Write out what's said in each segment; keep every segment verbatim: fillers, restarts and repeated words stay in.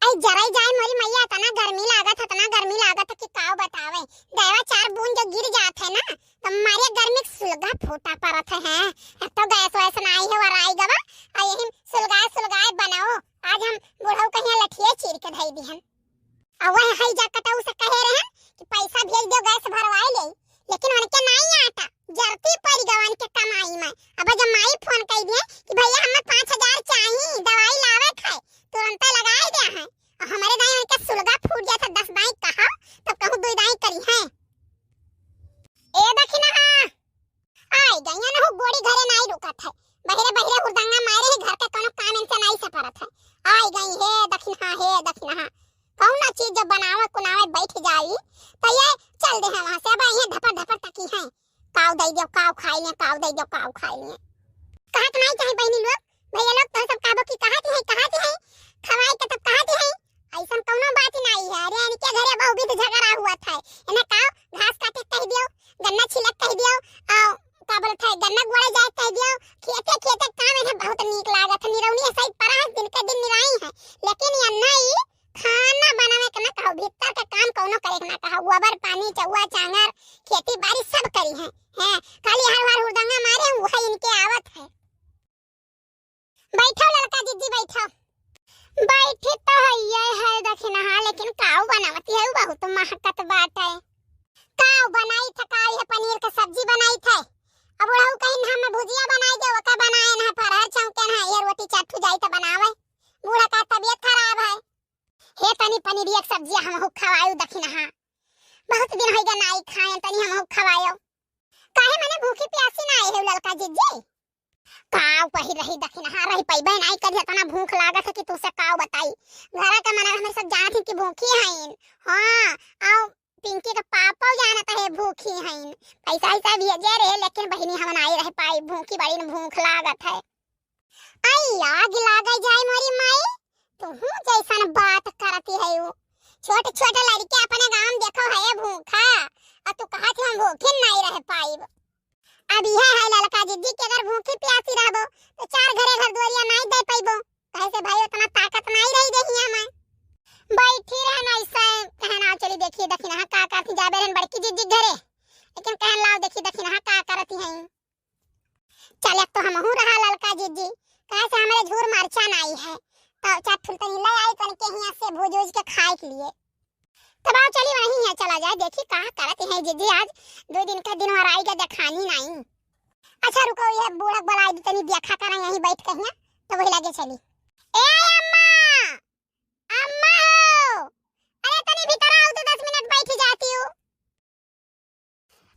ए, जराई जाए मोरी मैया, इतना गर्मी लागत है, इतना गर्मी लागत है कि काव बतावे। दयवा चार बूंद जो गिर जात है ना, तो मारे गर्मी के सुलगा फूटा परत है। हैं? अब तो गैस वैस नाई है, वराई गवा, और यही सुलगाए सुलगाए बनाओ। आज हम बुढ़ऊ कहिया लठिए चीर के धई दिहन। और वह हई जा कटऊ से कहे रहन कि पैसा भेज दो, गैस भरवाए ले, लेकिन उनके नाई आटा, जरती पड़ गवन के कमाई में। अब जब माई फोन कर दिए कि भैया हमें पाँच हजार चाहिए, दवाई लावे थे, तुरंत लगाए दे हैं। और हमारे दाई उनके सुलगा फूट जाता, दस दाई कहा तो कहूँ दुई दाई करी है। ए दखिनहा, आई गई है ना हो, गोड़ी घरे नाई रुकत है, बहिरे बहिरे हुरदंगा मारे ही, घर के कोनो काम इनसे नाई से परत है। आई गई, हे दखिनहा, हे दखिनहा, कौन चीज जब बनावे कुनावे बैठ जाई तो ये चल दे हैं वहाँ से। अब ये धपर धपर तकी हैं, काव दे दियो, काव खाई ले, काव दे दियो, काव खाई ले। कहत नाई चाहे बहनी लोग, भैया लोग तो सब कहबो कि कहाँ थी है, कहाँ थी है, खवाई के तब कहाँ थी है। ऐसन कौनो बात ही नाई है। अरे इनके घरे बहुविध झगड़ा हुआ था, इन्हें काव घास काटे कह दियो, गन्ना छिलक कह दियो, आ का बोलत है, गन्ना गोड़े जाए कह दियो, खेते खेते काम इन्हें बहुत नीक लागत है। निरौनी सही परा है, दिन के दिन निराई है, लेकिन ये नाई खाना बनावे के ना कहो, भीतर के काम कौनो करे के ना कहो, गोबर पानी, चौआ चांगर, खेती बाड़ी सब करी है। हैं, खाली हर हर हुरदंगा मारे हैं, वही इनके आवत है। बैठो ललका जिज्जी, बैठो। बैठी तो हइये है दखिनहा, लेकिन काऊ बनावती है, उ बहुत महकत बाटे। काऊ बनाई थे, काऊ है पनीर के सब्जी बनाई थे। अब बुढ़ऊ कहीं हम भुजिया बनाई दे, ओका बनाए ना, फरहर चौके ना, ये रोटी चार ठू जाई तो बनावे। बूढ़ा का तबीयत खराब है। हे तनी पनीरिया के सब्जिया हमहू खवायू दखिनहा। बहुत दिन होइगा नाई खाए, तनी हमहू खवायो। काहे मने भूखी प्यासी ना आए हो ललका जिज्जी? काव कही रही दखिनहा, रही पइबे नाई करी, इतना भूख लागत है कि तुसे काव बताई। घरा के मने हमरे सब जानत हैं कि भूखी हईन। हाँ, आओ पिंकी के पापा जानत है भूखी हईन। पैसा ऐसा भेजे रहे, लेकिन बहिनी हम नाई रह पाई, भूखी बड़ी न भूख लागत है। आई आग लागे जाए मोरी माई, तुहू जैसन बात करती है उ। छोट छोट लड़के अपने गांव देखो है भूखा, और तू कहत हम भूखी नहीं रह पाइब। अब यह है ललका जिज्जी कि अगर भूखी प्यासी रहबो तो चार घरे घर दुआरिया नहीं दे पाइबो, कहे से भाई उतना ताकत नहीं रही देहिया में। बैठी रहन ऐसे, कहन आओ चली देखी दखिनहा का करती, जाबे रहन बड़की जिज्जी घरे, लेकिन कहन लाओ देखी दखिनहा का करती हैं। चल, एक तो हमहू रहा ललका जिज्जी, काहे से हमरे झूर मरचा नाई है, तो चार ठुल तनी ले आई, तनी के हियाँ से भूज उज के खाए के लिए। तब आओ, चली वहीं है, चला जाए, देखी का करत है जिज्जी, आज दो दिन का दिन और आई के देखानी नाई। अच्छा रुको, ये बूढ़ा बुलाई दी, तनी देखा करा यहीं बैठ के हियाँ, तो वही लगे चली। ए अम्मा, अम्मा हो, अरे तनी भीतर आओ तो दस मिनट बैठ जाती हूँ।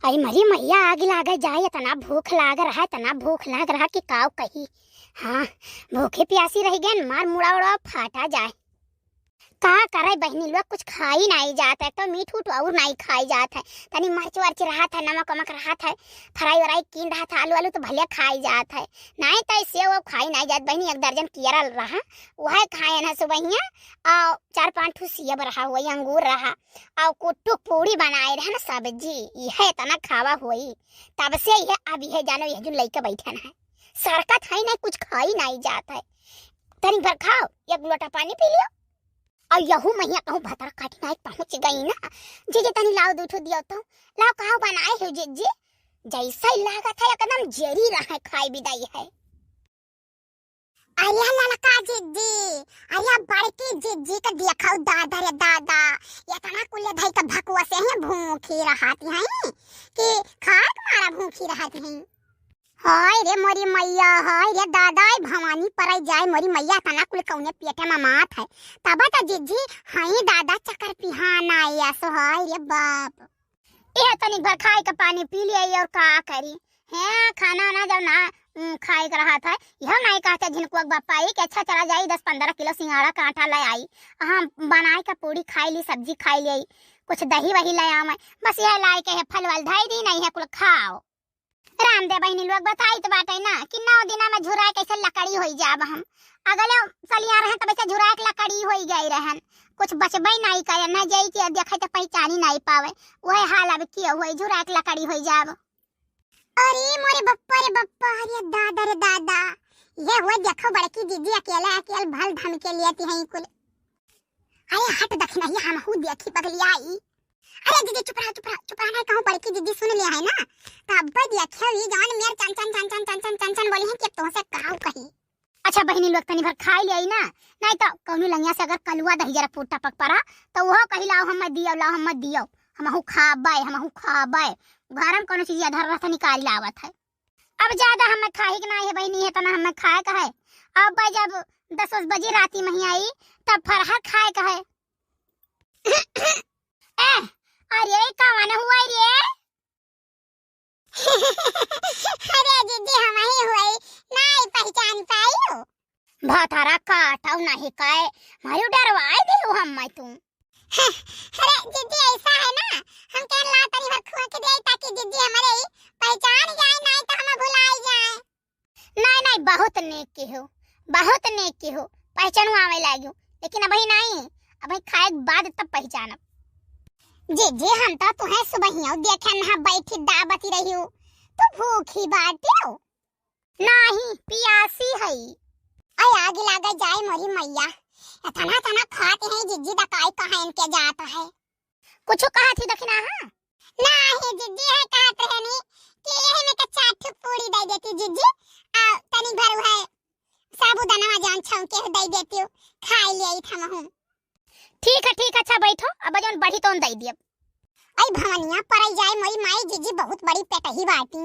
अरे मरी मैया, आग लागे जाए, इतना भूख लाग रहा, इतना भूख लाग रहा कि काव कही। हाँ, भूखे प्यासी रह गए, मार मुड़ा उड़ा फाटा जाए। का करे बहनी लोग, कुछ खाई नाई जात है, तो मीठ उठ और नाई खाई जात है। तनी मर्च वर्च रहत है, नमक वमक रहत है, फ्राई व्राई कीन रहत है, आलू आलू तो भले खाई जात है, नाई तो सेव वेव खाई नाई जात बहनी। एक दर्जन कियरल रहा, वह खाए ना सुबहिया, और चार पाँच ठू सेब रहा, वही अंगूर रहा, और कुट्टू पूड़ी बनाए रहे ना सब्जी, यह इतना खावा होई। तब से यह, अब यह जानो, यह जो लइके बैठन है, सरकत है नहीं, कुछ खाई नहीं जात है। तनी भर खाओ, एक लोटा पानी पी लियो। और यहू मैया कहूँ भतर काटी नाई पहुँच गई ना, जे जे तनी लाओ दू ठो दियो तो, लाओ काव बनाए हो जिज्जी, जैसा ही लागत है एकदम जेरी रहे खाए बिदाई है। अरे ललका जिज्जी, अरे बड़की जिज्जी के देखो दादा रे दादा, इतना कुल्ले धई के भकुआ से ही भूखी रहती हैं कि खाए के मारा भूखी रहती हैं। हाय रे मोरी मैया, हाय रे दादा, ए भवानी पराई जाए मोरी मैया, इतना कुल कौने पेटे में मात है। तब तो जिज्जी, हाय दादा, चक्कर पिहान आए असो, हाय रे बाप। यह तनिक भर खाए के पानी पी लिए और का करी? हैं, खाना वाना जब ना, उम, खाए के रहा था, यह नहीं कहते झिनकुआ के बापा आई कि अच्छा चला जाई, दस पन्द्रह किलो सिंघाड़ा का आटा ले आई, हम बनाए के पूड़ी खाई ली, सब्जी खाई ली, कुछ दही वही ले आवे, बस यह लाए के है फल वल धई दी, नहीं है कुल खाओ। रामदेव बहिनी लोग बताइत बाटे ना कि नौ दिना में झुराए कैसे लकड़ी होई जाब हम। अगले सलिया रहे तब ऐसे झुराए के लकड़ी होई गई रहन, कुछ बचबे नहीं करे, न जाई के देखे तो पहचानी नहीं पावे। वही हाल अब किया हुई, झुराए के लकड़ी होई जाब। अरे मोरे बप्पा रे बप्पा, अरे दादा रे दादा, ये हुआ देखो बड़की दीदी अकेले अकेले भल धमके लियती हैं कुल। अरे हट दखिनही, हमहू देखी पगलियाई। अरे दीदी चुप रहा, चुप रहा, चुप रहा, नहीं कहूँ बड़की दीदी सुन लिया है ना, तो अब्बे देखियो ई जवन मेर चन चन चन चन चन चन चन चन बोली है कि तोहसे काऊ कही। अच्छा बहिनी लोग तनी भर खाई ले आई ना, नहीं तो कौनो लंगिया से अगर कलुआ दही जरा फूटा पक पड़ा तो वो कही लाओ हम दियो, लाओ हम दियो, हमहू खाबे, हमहू खाबे। घर में कौनो चीज अधर रह निकाल लावत है। अब ज्यादा हमें खाए के ना है बहिनी, है तना हमें खाए का है। अब भाई जब दस बजे राती में ही आई तब फरहर खाए का है। ए, अरे कौन हुआ रे? अरे दीदी हम ही हुई, नहीं पहचान पाई हो। भातारा काटो नहीं काए, मारू डरवाए दे हो हम मैं तू। अरे दीदी ऐसा है ना, हम कह ला तनी भर खुआ के दे ताकि दीदी हमारे ही पहचान जाए, नहीं तो हम भुलाई जाए। नहीं नहीं बहुत नेक की हो, बहुत नेक की हो, पहचानू आवे लागियो, लेकिन अबही नहीं, अबही खाए के बाद तब पहचानब। जीजी हम तो तुहे सुबहियो देखे ना बैठी दाबती रही हो, तू भूखी बाटियो। नाही, पियासी हई। अय, आग लागे जाए मोरी मैया। एतना, एतना खात हैं, जीजी दकाई कहाँ इनके जात है। कुछ कहा थी दखिना, हाँ? नाही, जीजी है कहत रहनी कि यही में के चार ठो पूरी दे देती जीजी, आ तनी भर है साबूदाना जौन छौंके हो दे देती हो, खाई ले आई था महू। ठीक है, ठीक है, अच्छा बैठो, अब जौन बढ़ी तौन दे दियब। अय भवनिया परई जाए मोरी माई, जीजी बहुत बड़ी पेटही बाटी।